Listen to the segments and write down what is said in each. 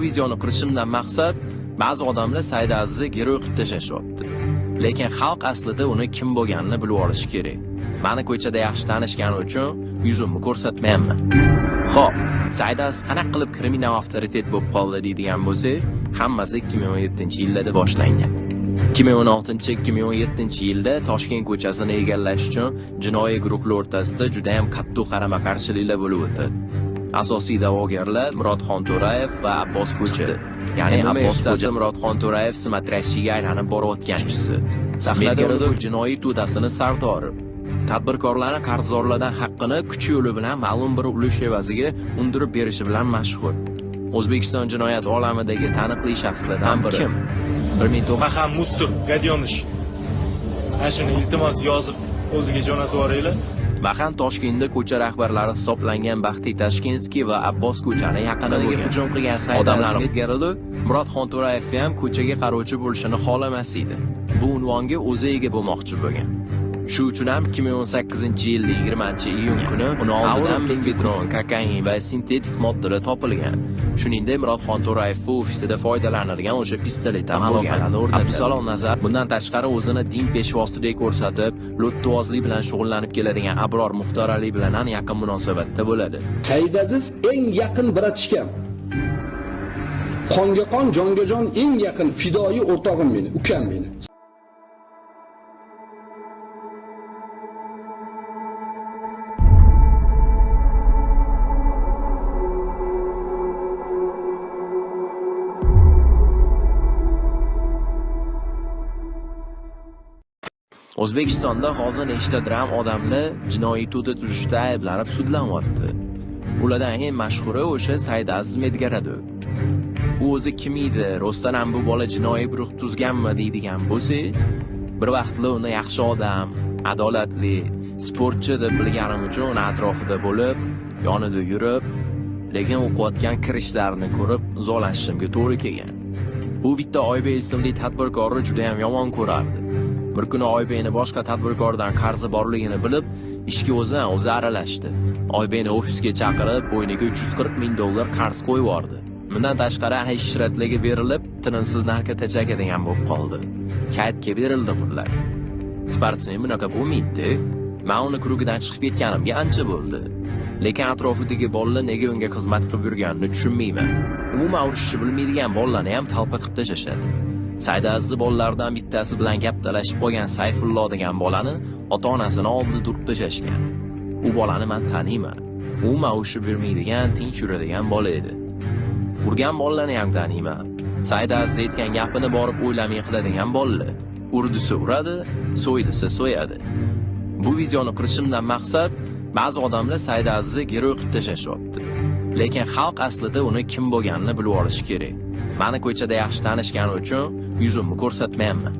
Videoni qilishimdan maqsad, ba'zi odamlar Said Azizni герой qilib tashlashyapti. Lekin xalq aslida uni kim bo'lganini bilib olishi kerak. Mani ko'chada yaxshi tanishgani uchun yuzimni ko'rsatmayapman. Xo'p, Said Aziz qanaqa qilib kriminal avtoritet bo'lib qoldi deydigan bo'lsak, hammasi 2017-yillarda boshlangan. 2016-2017 yilda Toshkent ko'chasini egallash uchun jinoiy guruhlar o'rtasida juda ham qattiq qarama-qarshiliklar bo'lib o'tdi. Asosiy da'vogarlar Murodxon To'rayev va Abbos Ko'cha. Ya'ni Abbos Ko'cha Murodxon To'rayev смотрящий ga aylanib borayotganchisi. Sahnada jinoiy to'dasini sardori. Tadbirkorlarni qarzdorlardan haqqini kuch yo'li bilan ma'lum bir ulush evaziga undirib berishi bilan mashhur. O'zbekiston jinoyat olamidagi taniqli shaxslardan biri. Kim? 1900 Maham мусор, гадёныш. Ana shuni iltimos yozib o'ziga jo'natib yuboringlar. Mahan Toshkentda ko'cha rahbarlari hisoblangan Baxtiy Tashkenskiy va Abbos ko'chani yaqiniga hujum qilgan odamlarni Murod Xonto'rayev ham ko'chaga qarovchi bo'lishini xohlamas edi. Bu unvonga o'zi ega bo'lmoqchi bo'lgan. Shu uchun ham 2018-yil 20-iyun kuni uni oldidan mefedron, kokain va sintetik moddalar topilgan. Shuningdek, Murod Xonto'rayev ofisida foydalanilgan o'sha pistolet ham bo'lgan. Abdusalom Nazar bundan tashqari o'zini din peshvosidek ko'rsatib, lo'ttivozlik bilan shug'ullanib keladigan Abror Muxtorali bilan ham yaqin munosabatda bo'ladi. Said Aziz eng yaqin братишка m. Qonga qon, jonga jon eng yaqin fidoyi o'rtog'im meni, ukam meni. O'zbekistonda hozir nechta dram odamlar jinoiy to'da tuzishda ayblanib sudlanyapti. Ulardan eng mashhuri o'sha Said Aziz Medgaradu. U o'zi kim edi? Rostdan ham bu bola jinoiy guruh tuzganmi deydigan bo'lsak, bir vaqtlar uni yaxshi odam, adolatli, sportchi deb bilganim uchun uni atrofida bo'lib, yonida yurib, lekin o'qiyotgan kirishlarini ko'rib uzoqlashishimga to'g'ri kelgan. U bitta Oybek ismli tadbirkorni juda ham yomon ko'rardi. Bir kuni Oybekni boshqa tadbirkordan qarzi borligini bilib, ishga o'zidan o'zi aralashdi. Oybekni ofisga chaqirib, bo'yniga 340 ming dollar qarz qo'yib yubordi. Bundan tashqari aysh-ishratlarga berilib, tinimsiz narkotika degan bo'lib qoldi. Kayfga berildi xullas. Sportsmen bunaqa bo'lmaydi. Men uni круг idan chiqib ketganimga ancha bo'ldi. Lekin atrofidagi bolalar nega unga xizmat qilib yurganini tushunmayman. Umuman urushishni bilmaydigan bolalarni ham talpa qilib tashlashadi. Said Azizni bolalaridan bittasi bilan gap talashib qolgan Sayfullo degan bolani ota-onasini oldida turib tashlashgan. U bolani men taniyman. Umuman urushib yurmaydigan, tinch yuradigan bola edi. Urgan bolalarni ham taniyman. Said Aziz aytgan gapini borib o'ylamay qiladigan bolalar. Urdisi uradi, so'ydisi so'yadi. Bu videoni qilishimdan maqsad, ba'zi odamlar Said Azizni герой qilib tashlashyapti. Lekin xalq aslida uni kim bo'lganini bilib olishi kerak. Mani ko'chada yaxshi tanishgani uchun yuzimni ko'rsatmayapman.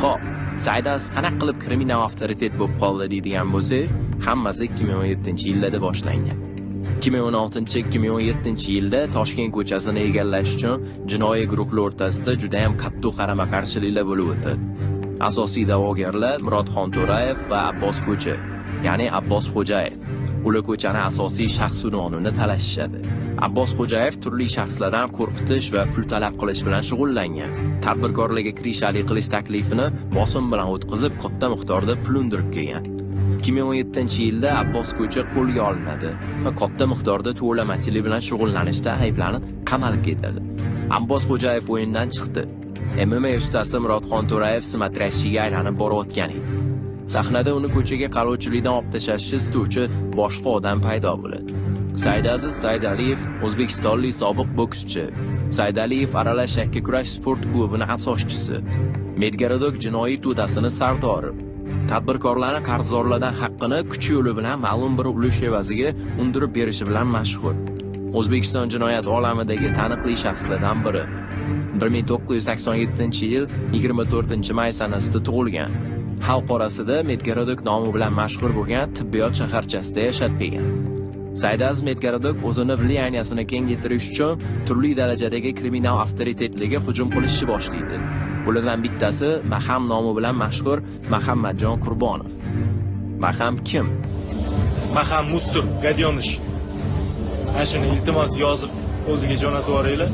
Xo'p, Said Aziz qanaqa qilib kriminal avtoritet bo'lib qoldi deydigan bo'lsak, hammasi 2017-yillarda boshlangan. 2016-2017 yilda Toshkent ko'chasini egallash uchun jinoiy guruhlar o'rtasida juda ham qattiq qarama-qarshiliklar bo'lib o'tdi. Asosiy da'vogarlar Murodxon To'rayev va Abbos Ko'cha, ya'ni Abbos Xo'jayev. Ular ko'chani asosiy shaxs unvonini talashishadi. Abbos Xo'jayev turli shaxslardan qo'rqitish va pul talab qilish bilan shug'ullangan. Tadbirkorlarga крыша lik qilish taklifini bosim bilan o'tkazib, katta miqdorda pul undirib kelgan. 2017-yilda Abbos Ko'cha qo'lga olinadi va katta miqdorda to'lamachilik bilan shug'ullanishda ayblanib qamalib ketadi. Abbos Xo'jayev o'yindan chiqdi. MMA ustasi Murodxon To'rayev смотрящий ga aylanib borayotgan edi. Sahnada uni ko'chaga qarovchilikdan olib tashlashni istuvchi boshqa odam paydo bo'ladi. Said Aziz Saidaliyev o'zbekistonlik sobiq bokschi. Saidaliyev aralash yakkakurash sport klubini asoschisi. Medgorodok jinoiy to'dasini sardori. Tadbirkorlarni qarzdorlardan haqqini kuch yo'li bilan ma'lum bir ulush evaziga undirib berishi bilan mashhur. O'zbekiston jinoyat olamidagi taniqli shaxslardan biri. 1987-yil 24 may sanasida tug'ilgan. Xalq orasida Medgorodok nomi bilan mashhur bo'lgan tibbiyot shaharchasida yashab kelgan. Said Aziz Medgorodok o'zini влияние sini kengaytirish uchun turli darajadagi kriminal avtoritetlarga hujum qilishni boshlaydi. Ulardan bittasi Maham nomi bilan mashhur Muhammadjon Qurbonov. Maham kim? Maham мусор, гадёныш. Ana shuni iltimos yozib o'ziga jo'natib yuboringlar.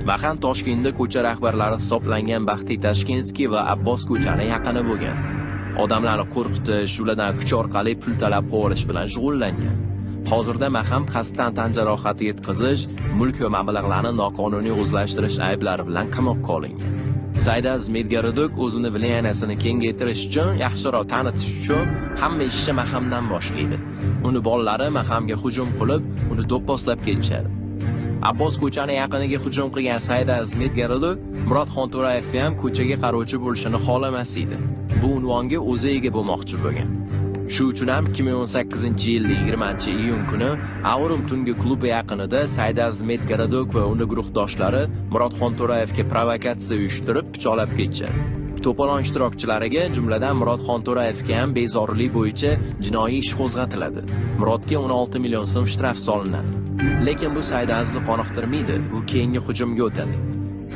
Maxam Toshkentda ko'cha rahbarlari hisoblangan Baxtiy Tashkentskiy va Abbos ko'chani yaqini bo'lgan. Odamlarni qo'rqitish, ulardan kuch orqali pul talab qilish bilan shug'ullangan. Hozirda Maxam qasddan tan jarohati yetkazish, mulk va mablag'larni noqonuniy o'zlashtirish ayblari bilan qamoqqa olingan. Saydaziz Medgorodok o'zini влияние sini kengaytirish uchun, yaxshiroq tanitish uchun hamma ishni Maxamdan boshlaydi. Uni bolalari Maxamga hujum qilib, uni do'pposlab ketishadi. Abbos ko'chani yaqiniga hujum qilgan Saydaziz Medgorodok Murod Xonto'rayevni ham ko'chaga qarovchi bo'lishini xohlamas edi. Bu unvonga o'zi ega bo'lmoqchi bo'lgan. Shu uchun ham 2018-yil 20-iyun kuni Aurum tungi klubi yaqinida Saydaziz Medgorodok va uni guruhdoshlari Murod Xonto'rayevga provokatsiya uyushtirib pichoqlab ketishadi. To'polon ishtirokchilariga, jumladan Murod Xonto'rayevga ham bezorilik bo'yicha jinoiy ish qo'zg'atiladi. Murodga 16 million so'm shtraf solinadi. Lekin bu Saydazizni qoniqtirmaydi, u keyingi hujumga o'tadi.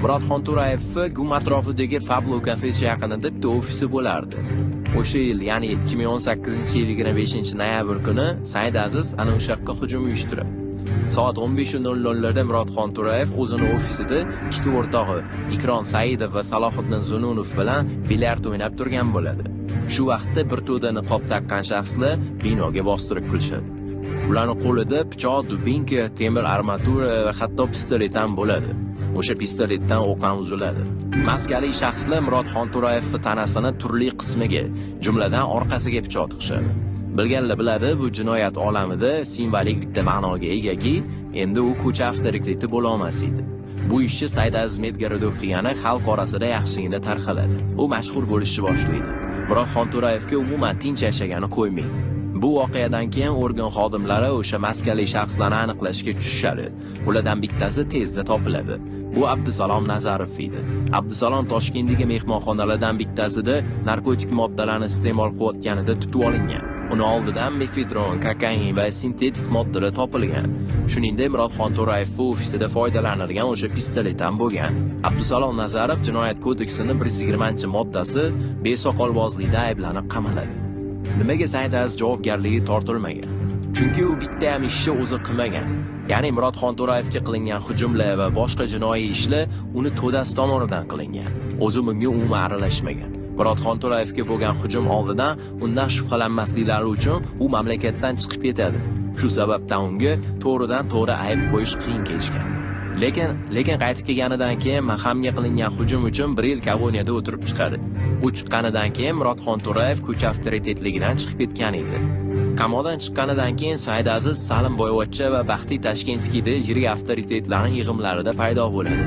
Murod Xonto'rayevni GUM atrofidagi Pablo kafesi yaqinida bitta ofisi bo'lardi. O'sha yil, ya'ni 2018-yil 25-noyabr kuni Saidaziz ana o'sha yoqqa hujum uyushtiradi. Soat 15:00 larda Murod Xonto'rayev o'zini ofisida ikkita o'rtog'i Ikrom Saidov va Salohiddin Zununov bilan bilyard o'ynab turgan bo'ladi. Shu vaqtda bir to'da niqob taqqan shaxslar binoga bostirib kirishadi. Ularning qo'lida pichoq, dubinka, temir armatura va hatto pistolet ham bo'ladi. O'sha pistoletdan o'q ham uziladi. Maskali shaxslar Murod Xonto'rayevning tanasini turli qismiga, jumladan orqasiga pichoq tiqishadi. Bilganlar biladi, bu jinoyat olamida simvolik bitta ma'noga egaki, endi u ko'cha avtoriteti bo'la olmas edi. Bu ishni Saydaziz Medgorodok qilgani xalq orasida yaxshigina tarqaladi. U mashhur bo'lishni boshlaydi. Murod Xonto'rayevga umuman tinch yashagani qo'ymaydi. Bu voqeadan keyin organ xodimlari o'sha maskali shaxslarni aniqlashga tushishadi. Ulardan bittasi tezda topiladi. Bu Abdusalom Nazarov edi. Abdusalom Toshkentdagi mehmonxonalardan bittasida narkotik moddalarni iste'mol qilayotganida tutib olingan. Uni oldidan mefedron, kokain va sintetik moddalar topilgan. Shuningdek, Murod Xonto'rayev ofisida foydalanilgan o'sha pistolet ham bo'lgan. Abdusalom Nazarov Jinoyat kodeksining 120-moddasi besoqolbozlikda ayblanib qamaladi. Nimaga Saydaziz javobgarligi tortilmagan? Chunki u bitta ham ishni o'zi qilmagan. Ya'ni Murod Xonto'rayevga qilingan hujumlar va boshqa jinoiy ishlar uni to'dasi tomonidan qilingan. O'zi bunga umuman aralashmagan. Murod Xonto'rayevga bo'lgan hujum oldidan undan shubhalanmasliklari uchun u mamlakatdan chiqib ketadi. Shu sababdan unga to'g'ridan to'g'ri ayb qo'yish qiyin kechgan. Lekin qaytib kelganidan keyin Maxamga qilingan hujum uchun 1 yil koloniyada o'tirib chiqadi. U chiqqanidan keyin Murod Xonto'rayev ko'cha avtoritetligidan chiqib ketgan edi. Qamoqdan chiqqanidan keyin Saydaziz Salim Boyvachcha va Baxtiy Tashkentskiyda yirik avtoritetlarning yig'imlarida paydo bo'ladi.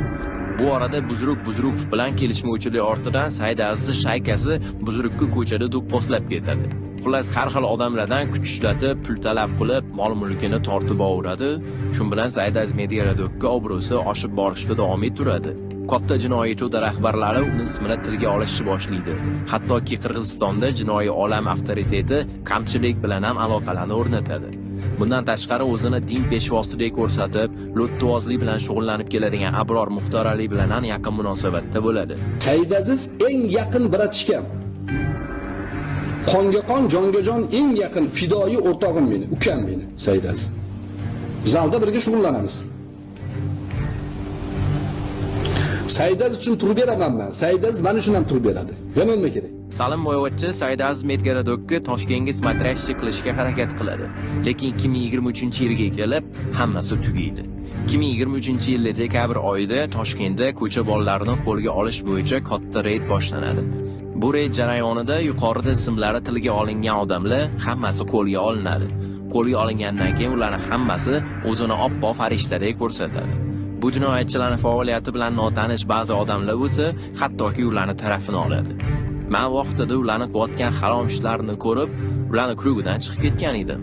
Bu orada Buzruk Buzrukov bilan kelishmovchilik ortidan Saydaziz shaykasi Buzrukka ko'chada do'pposlab ketadi. Xullas, har xil odamlardan kuch ishlatib, pul talab qilib, mol-mulkini tortib oladi. Shu bilan Saydaziz Medgorodokka obro'si oshib borishda davom ettiradi. Katta jinoiy to'da rahbarlari uni ismini tilga olishni boshlaydi. Hattoki Qirg'izistonda jinoiy olam avtoriteti Qamchilik bilan ham aloqalarni o'rnatadi. Bundan tashqari o'zini din peshvosidek ko'rsatib, lo'ttivozlik bilan shug'ullanib keladigan Abror Muxtorali bilan ham yaqin munosabatda bo'ladi. Saidaziz eng yaqin братишка m. Qonga qon, jonga jon eng yaqin fidoyi o'rtog'im meni, ukam meni Saidaziz. Zalda birga shug'ullanamiz. Saidaziz uchun turib beraman men. Saidaziz mana uchun ham turib beradi. Yana nima kerak? Salim Boyvachcha Saydaziz Medgorodokka Toshkentga смотрящий qilishga harakat qiladi. Lekin 2023-yilga kelib hammasi tugaydi. 2023-yil dekabr oyida Toshkentda ko'cha bolalarini qo'lga olish bo'yicha katta reyd boshlanadi. Bu reyd jarayonida yuqorida ismlari tilga olingan odamlar hammasi qo'lga olinadi. Qo'lga olingandan keyin ularning hammasi o'zini oppoq farishtadek ko'rsatadi. Bu jinoyatchilarning faoliyati bilan notanish ba'zi odamlar bo'lsa, hattoki ularning tarafini oladi. Men vaqtida ularni qilayotgan harom ishlarini ko'rib, ularni круг idan chiqib ketgan edim.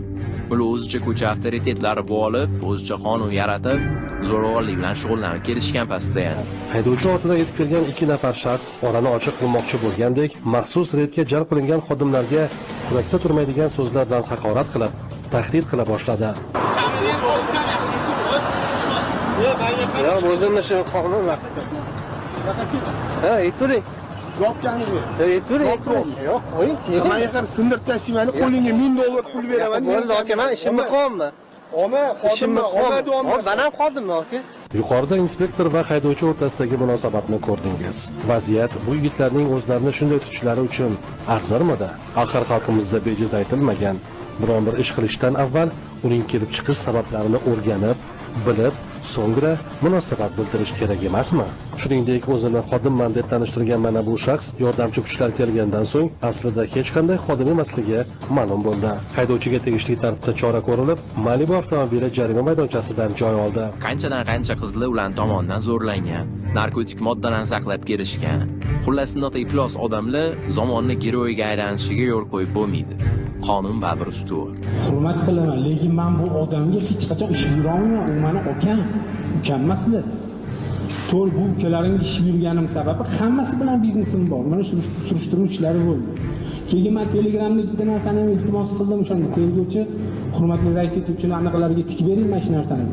Ular o'zicha ko'cha avtoritetlari bo'lib, o'zicha qonun yaratib, zo'ravonlik bilan shug'ullanib kelishgan pastda yani. Haydovchi ortidan yetib kelgan ikki nafar shaxs orani ochiq qilmoqchi bo'lgandek, maxsus reydga jalb qilingan xodimlarga kurakda turmaydigan so'zlar bilan haqorat qilib, tahdid qila boshladi. Yo'q, o'zimni shu qonun vaqti. Ha, aytavering. Yopganingiz. Aytavering, aytavering. Yo'q, qo'ying. Manga qarab sindirib tashlayman, qo'lingga $1000 pul beraman. Bo'ldi aka, men ishimni qilyapman. Olma, Ishimni xodimman, olma qilyapman. deyapman. Man ham xodimman aka. Yuqorida inspektor va haydovchi o'rtasidagi munosabatni ko'rdingiz. Vaziyat bu yigitlarning o'zlarini shunday tutishlari uchun arzirmidi? Axir xalqimizda bejiz aytilmagan: biron bir ish qilishdan avval uning kelib chiqish sabablarini o'rganib, bilib, so'ngra munosabat bildirish kerak emasmi? Shuningdek, o'zini xodimman deb tanishtirgan mana bu shaxs yordamchi kuchlar kelgandan so'ng aslida hech qanday xodim emasligi ma'lum bo'ldi. Haydovchiga tegishli tartibda chora ko'rilib, Malibu avtomobili jarima maydonchasidan joy oldi. Qanchadan qancha qizlar ularning tomonidan zo'rlangan, narkotik moddalarni saqlab kelishgan. Xullas, shunaqa iflos odamlar zamonni geroyiga aylanishiga yo'l qo'yib bo'lmaydi. Qonun baribir ustuvor. Hurmat qilaman, lekin man bu odamga hech qachon ish buyurolmayman. U mani akam, ukam emaslar. To'g'ri, bu ukalarimga ish buyurganim sababi hammasi bilan biznesim bor. Mana shu surishtiruv ishlari bo'ldi. Keyin man Telegramda bitta narsani ham iltimos qildim o'shanda: tergovchi, hurmatli rais etuvchini anaqalarga tikib bering mana shu narsani.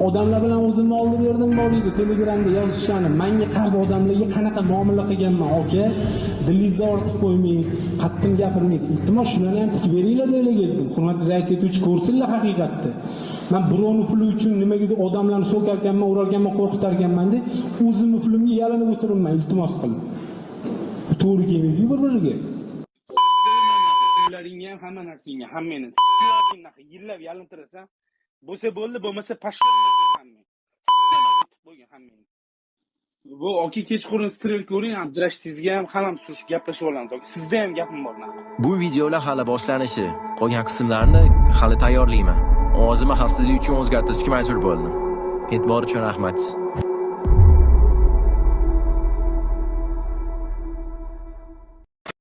Odamlar bilan o'zimni oldi berdim bor edi, Telegramda yozishgani. Manga qarz odamlarga qanaqa muomala qilganman, aka, dilingizni ortib qo'ymang, qattiq gapirmaydi. Iltimos, shularni ham tikib beringlar deb keldim. Hurmatli rais etuvchi ko'rsinlar haqiqatni. Man birovni puli uchun nimagadir odamlarni so'karkanman, urarkanman, qo'rqitarkanman deb o'zimni pulimga yalinib o'tiribman, iltimos qilib. To'g'ri kelmaydi bir biriga. Pullaringga ham, hamma narsangga hammangni yillab yalintirasan. Bo'lsa bo'ldi, bo'lmasa пошёл hammang qo'ygan hammangni. Bu aka, kechqurun стрелка ko'ring, Abdurashidingizga ham hammamiz surishib gaplashib olamiz aka. Sizda ham gapim bor naqd. Bu videolar hali boshlanishi. Qolgan qismlarni hali tayyorlayman. Ovozimni xavfsizlik uchun o'zgartirishga majbur bo'ldim. E'tibor uchun rahmat.